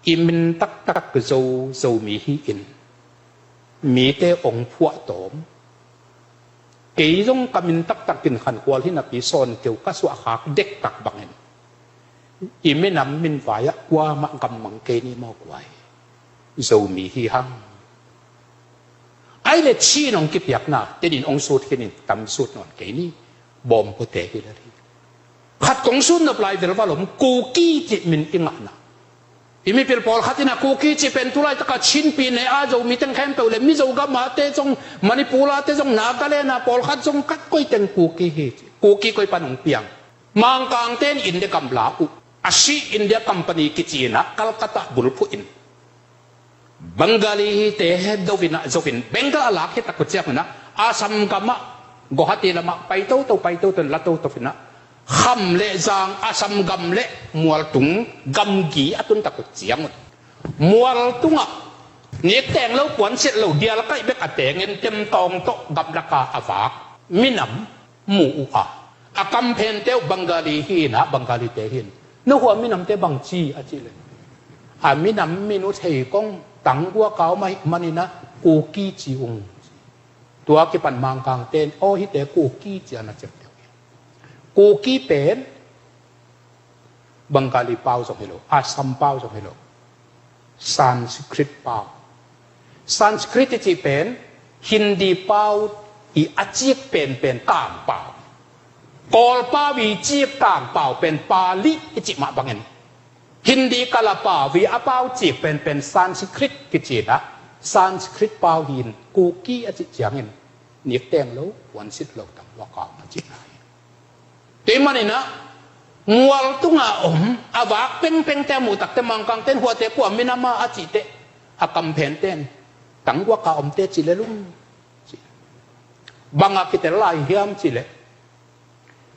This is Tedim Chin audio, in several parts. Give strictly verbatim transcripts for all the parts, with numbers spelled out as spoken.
I min taktak Zo, Zomi hi-in mite ong phuahtawm. Kei zong ka min taktak in Khan Khual hi napi Sawn Keu ka suahkhak dektak bangin i minam min vai-ah kuamah gammang kei ni maw guai. Zomi hi hang. Ai le Chin ong kipiakna, Tedim ong sut khin in tam sut nawn kei ni. Bawm pute hi lel hi. Khat kong sut nop lai velval om, Kuki cih min i ngahna. I mipil pawlkhat in a Kuki cih pen tu laitaka Chin pi ne a Zomi teng khempeuh le Mizo gamate zong, Manipur ate zong, Nagaland a pawlkhat zong khat koi teng Kuki hi ci. Kuki koi pan ong piang. Mangkangte in India gam la uh. A si India Company kici in a Calcutta bulphuh in Bengali hite he do in a zo in Bengal a lak hi tak uh ciang un a Assam gam ah Guwahati lam ah pai toto, pai toto in la toto in a kham le zang Assam gam le mualtung gamgi a tun tak uh ciang un mualtung ah nik teng lo, puan silh lo, dial kaih bek a teng in temtawng tawh gamlak a a vak minam mu uh a, a kamphente uh Bengali hi in a, Bengalite hi in, "No hua minamte bang ci?" a cih leh, "A minam min uh thei kong, tangguak a om ahih manin a Kuki ci ung." Tua kipan Mangkangte in, "Aw, hihte Kuki ci a na ciamteh uh hi." Kuki pen Bengali pau zong hi lo, Assam pau zong hi lo, Sanskrit pau. Sanskrit i cih pen Hindi pau i a cik penpen Kangpau. Kawl pau i cik Kangpau pen Pali i cih mah bangin Hindi kala pau i a pau cik penpen Sanskrit kici in a, Sanskrit pau hi in Kuki a cih ciangin nik teng lo, puan silh lo, tangguak a om a cihna hi. Tua ahih manin a mualtung a om a vak pengpengte a muh takte Mangkangte in huate kua minam a a cih teh, a kamphente in tangguak a omte ci lel ung ci. Bang a kitel lai hiam cih leh,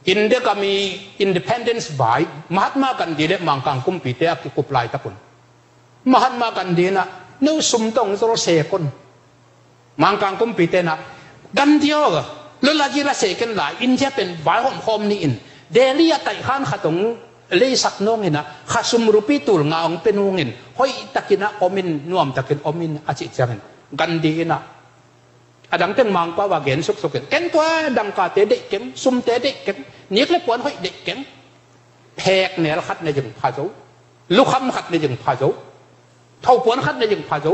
India gam i independence vai Mahatma Gandhi le Mangkang kumpite a kikup laitak un Mahatma Gandhi in a, "No sum tawh ong zol sek un." Mangkang kumpite in a, "Gandhi aw, lo la ji la sek in la, India pen vaihawm khawm ni in, Delhi ah taihkhan khat ong leisak nung in a, kha sum rupi tul nga ong pe nung in, hoih takin a om in, nuam takin om in," a cih ciangin Gandhi in a, a dang teng Mangpau a gen suksuk in, "Ken tua dangkate deih keng, sumte deih keng, nik le puan hoih deih keng. Phek nel khat ne zing pha zo, lukham khat ne zing pha zo, thopuan khat ne zing pha zo,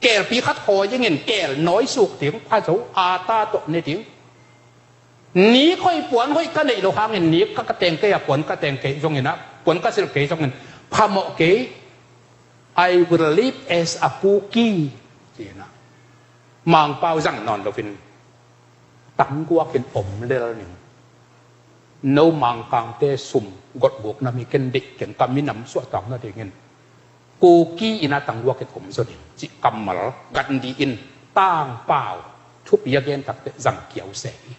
kelpi khat hawi zing in, kel nawi suk ding pha zo, ata tawh ne ding. Nik hoih puan hoih ka neih loh hangin nik ka, ka teng kei a, puan ka teng kei zongin a, puan ka silh kei zongin phamawh kei. I will live as a Kuki," ci in a, Mangpau zang nawn loin tangguak in om lel ning. "No Mangkangte sum gotguk na mi ken deih keng, ka minam suahtakna dingin Kuki in a tangguak in om zaw ning," cih kammal Gandhi in Tangpau thupi a gen takte zang kiau se hi.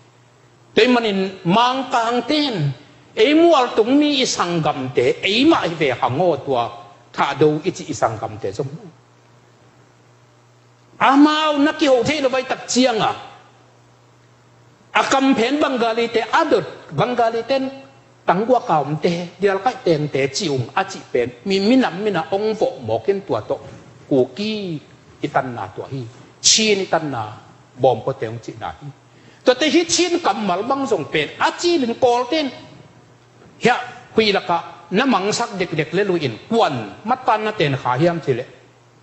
Tua ahih manin Mangkangte in ei mualtung mi i sanggamte, ei mah hi ve hang aw, tua Thado i cih i sanggamte zong, amau na kiho theih lo vai tak ciang a, a kamphen Bengalite a dot, Bengalite in tangguak a omte, dial kaih tengte ci ung a cih pen mi, minam min a ong vawh mawk in tua tawh Kuki i tanna tua hi, Chin i tanna bawm pute ong cihna hi. Tuate hi Chin kammal bang zong pen a cilin Kawlte in hiah huih lakah na mangsak dekdek le lui in kuan mattan na ten kha hiam cih leh,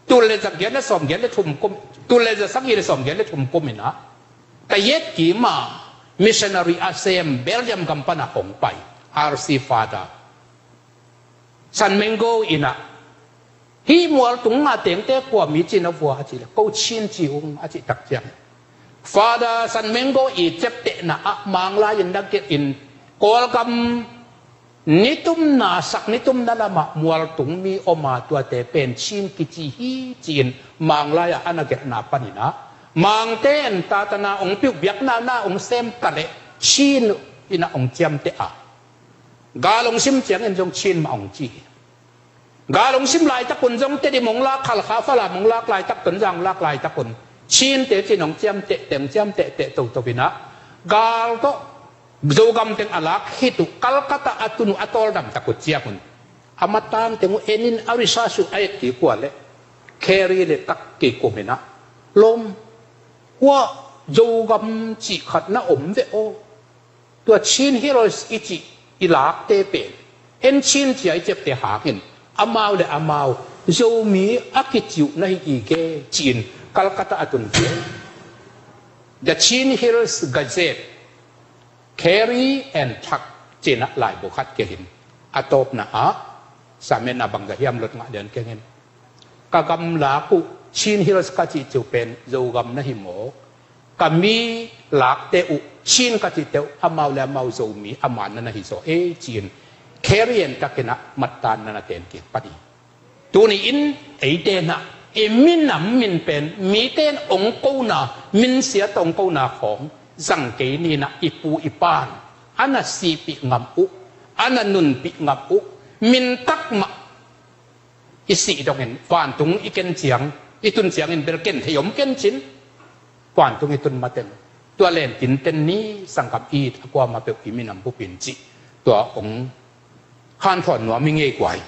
tul le za giat le sawm giat le thum kum, tul le za sagih le sawm giat le thum kum in a, Kayet Kim a missionary a sem Belgium gam pan a hong pai, R C Father San Mengo in a, "Hih mualtung nga tengte kua mi ci na vua?" a cih leh, "Ko Chin ci ung," a cih tak ciang, Father San Mengo i ciaptehna ah Manglai in na gelh in, Kawlgam nitumna, sak nitumna lamah mualtung mi om a, tuate pen Chin kici hi ci-in Manglai ah a na gelhna panin a, Mangte in tatana ong piuh, biakna na ong sem ta leh Chin in a ong ciamteh a, gal ong sim ciangin zong Chin mah ong ci hi. Gal ong sim laitak un zong Tedim ong lak, Halkha, Falam ong lak laitak, Tonzang ong lak laitak un Chinte ci-in ong ciamteh teng ciamteh teh toto in a, gal tawh Zogam teng a lak khit uh, Calcutta a tun uh a tawldam tak uh ciang un A matan teng uh en in a research uh a et kik uh leh Carrie le tak kei kum in ah, lawm, hua Zogam cih khat na om ve aw. Tua Chin Hills i cih i lakte pen, en Chin cia i ciapte hangin amau le amau Zomi a kici uh na hi i ke ci-in Calcutta a tun ve. The Chin Hills Gazette, Carrie and Thak ci-in ah laibu khat kei in, a tawpna ah, samen a bang za hiam lot ngah lian kei in, ka gamlak uh Chin Hills ka cihte uh pen Zogam na hi mawk, ka mi lakte uh Chin ka cihte uh amau le amau Zomi a manna na hi zaw ei ci-in Carrie and Thak in ah mattan na na ten kik pan hi. Tuni in eite in ah i minam min pen mite in ong kona, minsiat ong kona khawng zang kei ni in ah, i pu i pan a na sihpih ngam uh, a na nunpih ngam uh min tak mah i sih dongin vantung i ken ciang, i tun ciangin bel ken thei om ken cin, vantung i tun mateng tua lentin ten ni sanggam it a, kuamah peuh i minam bupin cih tua ong hanthawn nuam hi ngei guai.